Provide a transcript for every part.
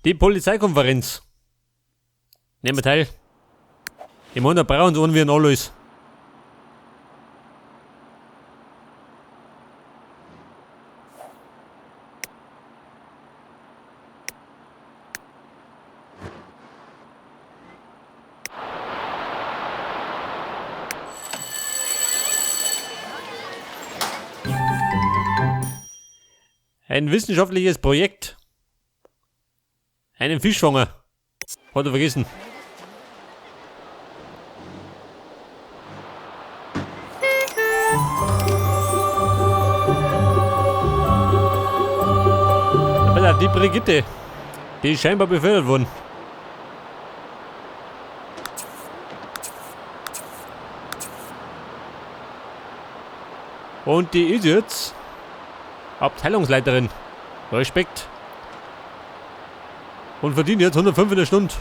Die Polizeikonferenz. Nehmen wir teil. Ich meine, da brauchen sie an wie ein Alois. Ein wissenschaftliches Projekt. Einen Fischfanger. Hat er vergessen. Aber die Brigitte, die ist scheinbar befördert worden. Und die ist jetzt Abteilungsleiterin. Respekt. Und verdient jetzt 105 in der Stunde.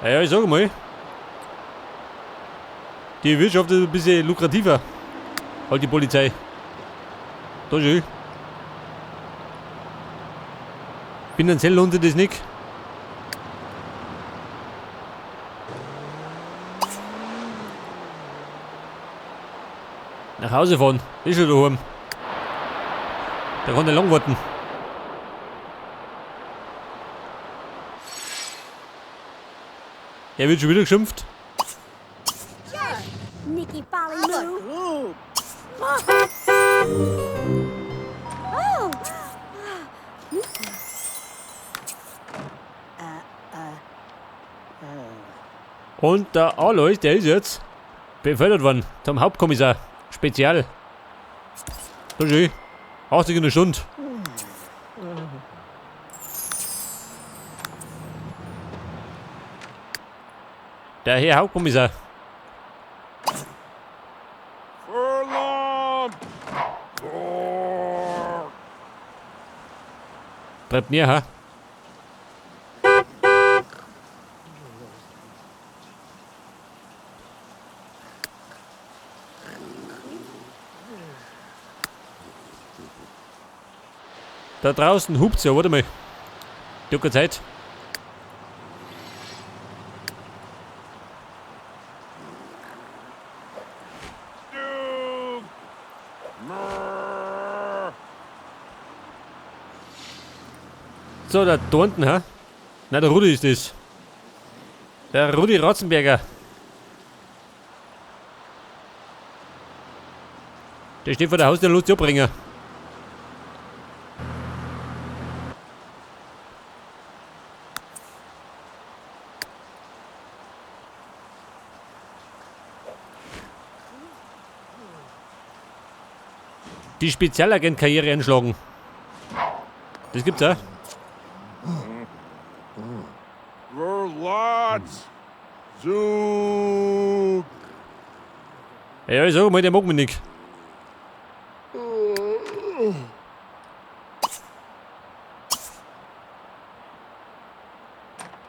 Ja, ich sag mal, die Wirtschaft ist ein bisschen lukrativer als die Polizei. Da schön. Finanziell lohnt sich das nicht. Nach Hause fahren, ist schon daheim. Da kann der lang warten. Er wird schon wieder geschimpft. Und der Alois, der ist jetzt befördert worden zum Hauptkommissar. Spezial. So schön. 80 in der Stunde. Der Herr Hauptkommissar. Bleibt näher, ha? Da draußen hupt's ja, warte mal. Ich hab keine Zeit. So, da unten, ha? Nein, der Rudi ist das. Der Rudi Ratzenberger. Der steht vor der Haustür und lässt sich abbringen. Die Spezialagent-Karriere einschlagen. Das gibt's auch. Ja, ich sag mal, der mag mich nicht.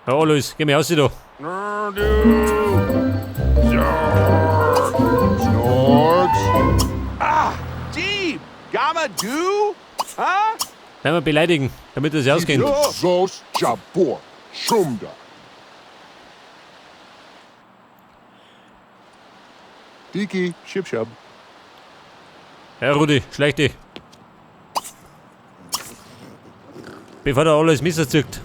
Ja, Alois, geh mir raus da. Nein, wir beleidigen, damit er sich auskennt. Diki, Schibschab. Ja, Rudi, schleich dich. Bevor der alles Messer zückt.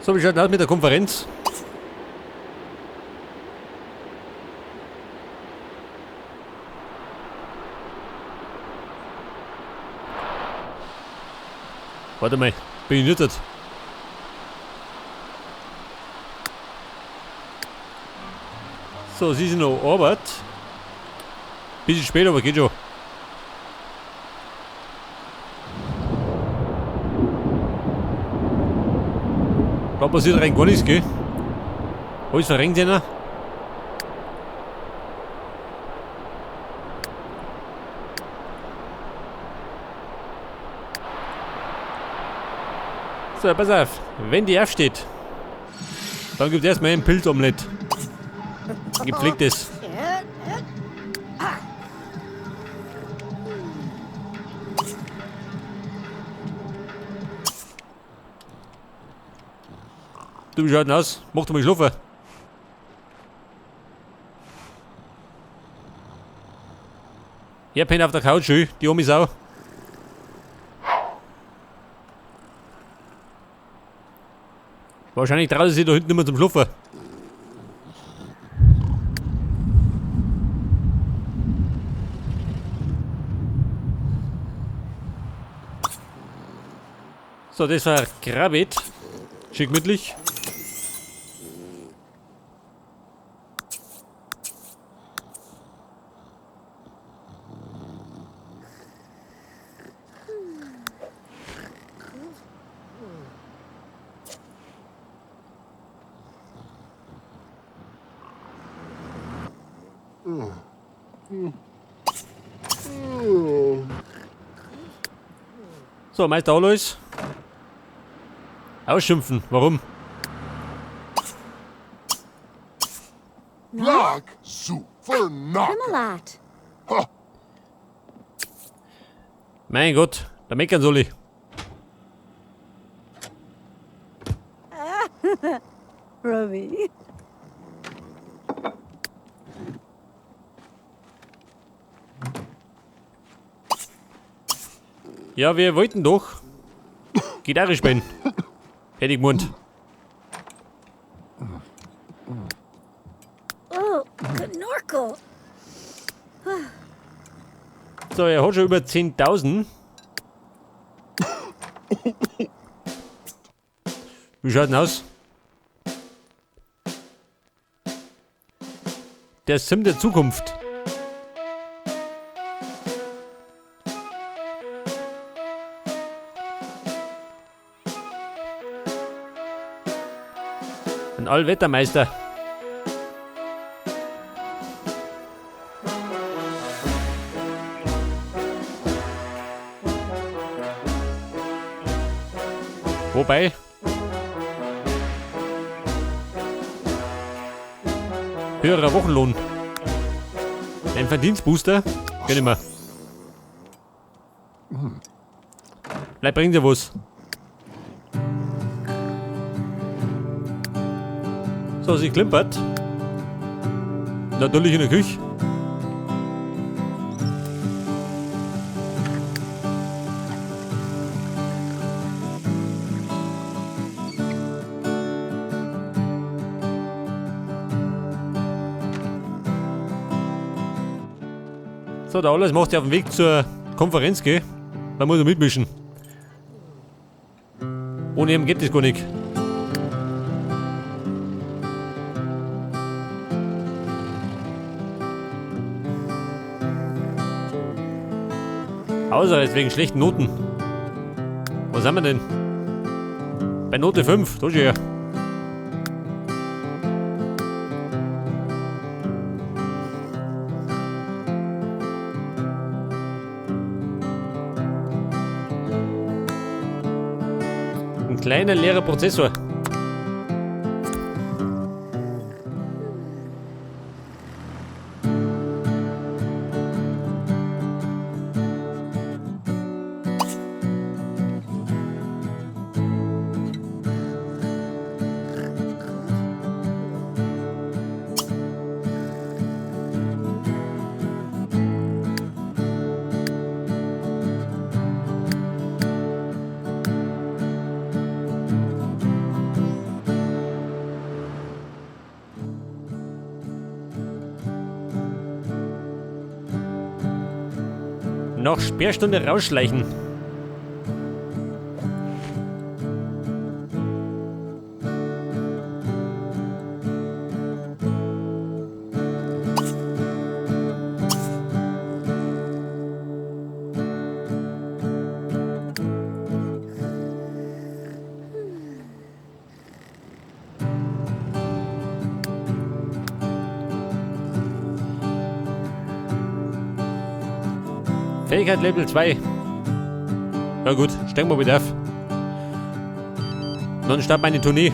So, wie schaut denn aus mit der Konferenz? Warte mal, bin ich nicht. So, sie sind noch Arbeit. Bisschen später, aber geht schon. Da passiert rein gar nichts, gell? Alles verrenkt einer. So, pass auf. Wenn die aufsteht, dann gibt es erstmal ein Pilzomelett. Ein gepflegtes. Du, wie schaut denn aus? Mach doch mal schlafen. Er pennt auf der Couch, schön, die arme Sau. Wahrscheinlich traut er sich da hinten nicht mehr zum Schlafen. So, das war Krabit. Schön gemütlich. So, Meister Alois. Ausschimpfen, warum? Block super knock. Trimolat. Ha. Mein Gott, da meckern soll ich. Roby. Ja, wir wollten doch Gitarre spielen. Hätte ich gemeint. Oh, Knorkel. So, er hat schon über 10.000. Wie schaut denn aus? Der Sim der Zukunft. Ein Allwettermeister. Wobei. Höherer Wochenlohn. Ein Verdienstbooster? Gönn ich mir. Vielleicht bringt ja was. So, sie klimpert. Natürlich in der Küche. So, der Alois macht sich auf den Weg zur Konferenz, gell? Da muss er mitmischen. Ohne ihn geht das gar nicht. Außer jetzt wegen schlechten Noten. Was haben wir denn? Bei Note 5, da schon her. Ein kleiner leerer Prozessor. Nach Sperrstunde rausschleichen. Fähigkeit Level 2. Na gut, steigen wir wieder auf. Und dann startet meine Tournee.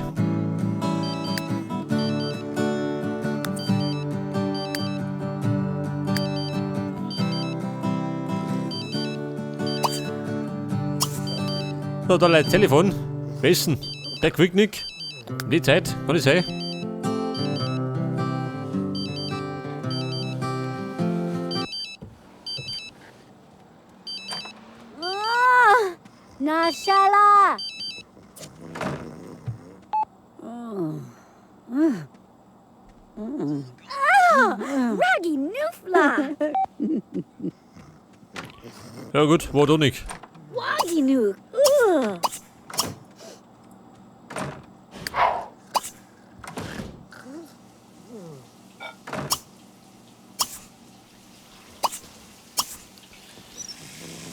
So, da leidet Telefon. Wessen? Der Quicknick. Die Zeit, kann ich sein? Oh, Nashala. Oh, Raggy Nufla. Ja gut, war doch nicht. Waggy Nuk.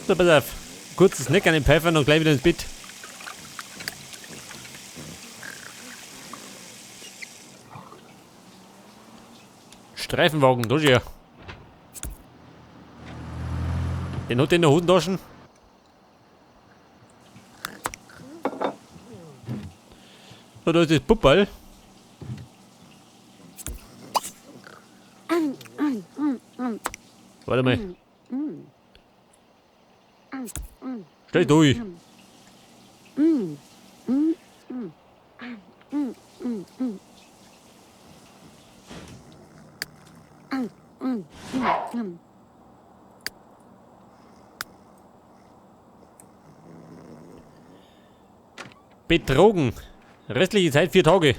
So, pass auf. Kurzes Snack an den Pfeifern und gleich wieder ins Bett. Streifenwagen, da ist er. Den hat er in der Hosentasche. So, da ist das Puppal. Warte mal. Stell durch. Betrogen. Restliche Zeit 4 Tage.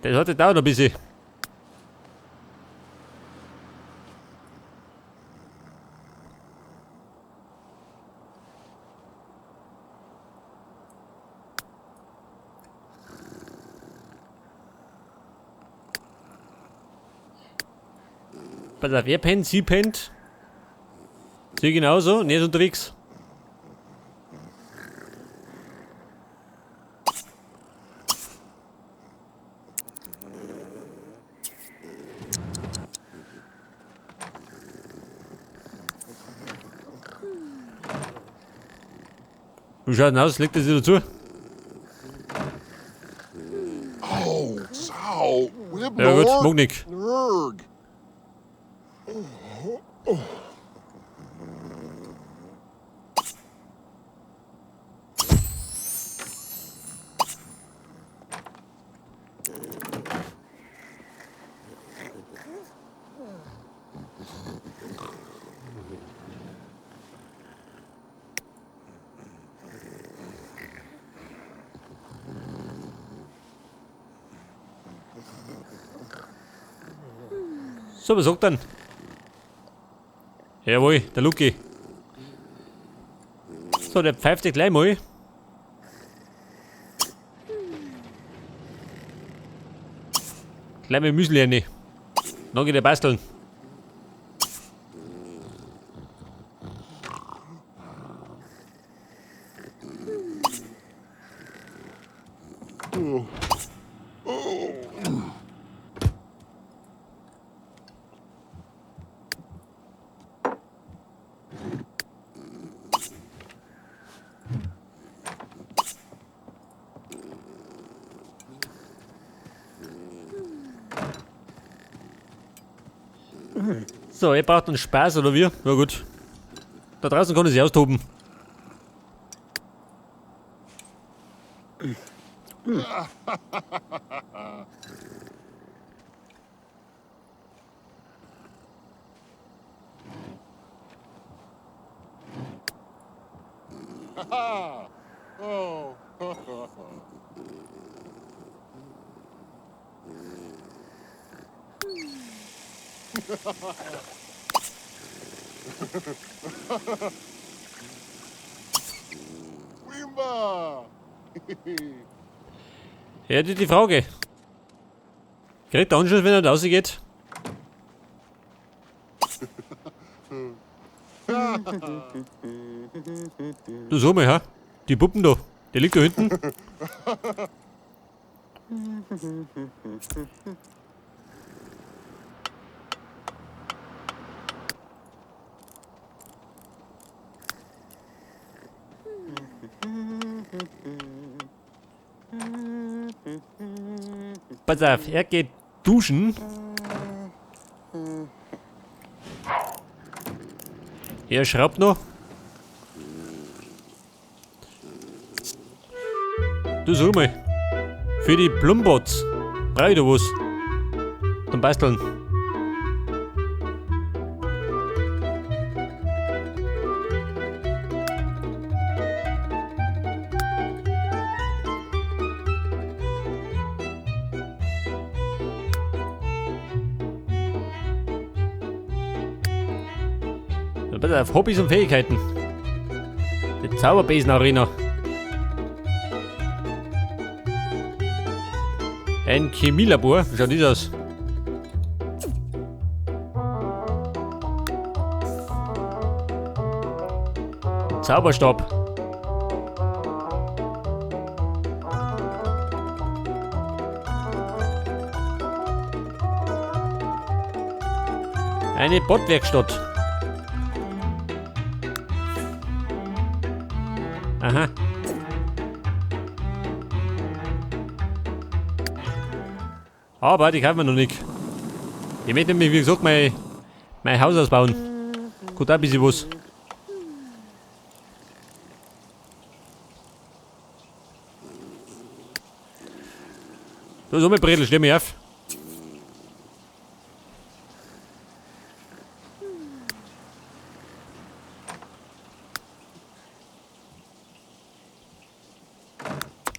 Das hat jetzt auch noch ein bisschen. Pass auf, er pennt, sie pennt. Sie genauso, und er ist unterwegs. Wie schaut denn aus? Legt er sich dazu? Oh, Sau. Ja gut, mag nicht. Nurg. So, was sagt dann? Jawohl, der Luki. So, der pfeift dich gleich mal. Gleich mal Müsli rein. Dann geht der basteln. So, ihr braucht einen Spaß, oder wie? Na gut. Da draußen kann ich sich austoben. Oh. Wimba! Ja, die Frage. Kriegt der Anschluss, wenn er rausgeht? Du sag mal, ha? Die Puppen da, die liegt da hinten. pass auf. Er geht duschen. Er schraubt noch. Du sag mal. Für die Plumbots. Brauch ich da was? Zum Basteln. Pass auf, Hobbys und Fähigkeiten. Die Zauerbesen-Arena. Ein Chemielabor. Wie schaut das aus? Zauberstab. Eine Bottwerkstatt. Aha. Aber die kaufen wir noch nicht. Ich möchte nämlich, wie gesagt, mein Haus ausbauen. Gut, auch ein bisschen was. Da ist auch mein Bredel, steh mich auf.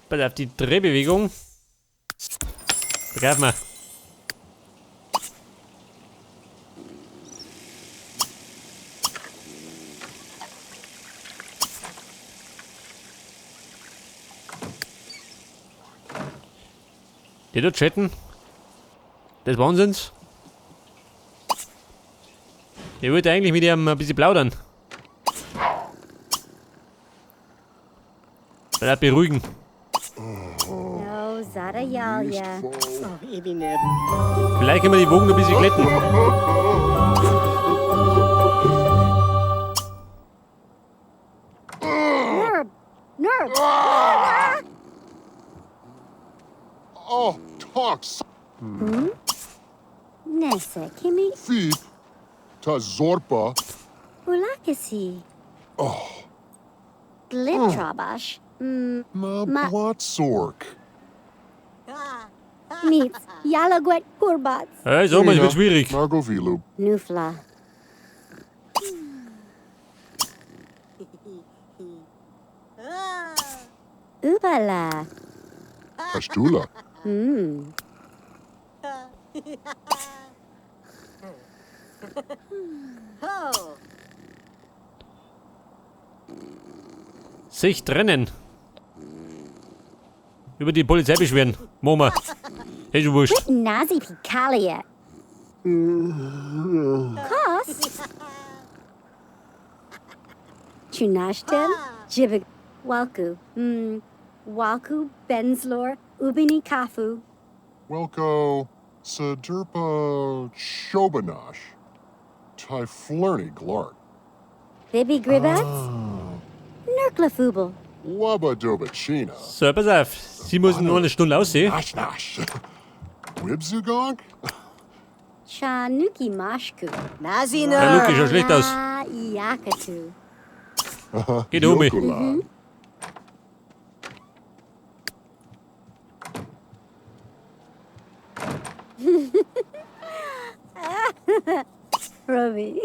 Pass auf die Drehbewegung. Begreifen wir. Die dort chatten. Das Wahnsinns. Ich wollte eigentlich mit ihm ein bisschen plaudern. Weil er beruhigen. Vielleicht können wir die Wogen ein bisschen glätten. Oh, talks. Nessa, Kimi. Fiep. Tazorpa. Ulakasi. Oh. Glittrabash. Mablatsork. Meets Yalagwet Kurbats. Hey, sag mal, es wird schwierig. Nagovilu. Nufla. Ubala. Pashtula. Sich trennen. Über die Polizei beschweren. Mama. Ist schon wurscht. Nazi Pikalia. Kos. Chunashtem. Jibig. Walku. Walku Benzlor. Ubini Kafu. Welko Sadirpa Chobanash. Tyflerni Glark. Bibi Gribats. Nurklafubel. Wabadobachina. So, pass auf. Sie müssen nur eine Stunde aussehen. Nash Nash. Wibzugong? Chanuki Mashku. Der Luki schaut schlecht aus. Yakatu. Geht um mich. Robi.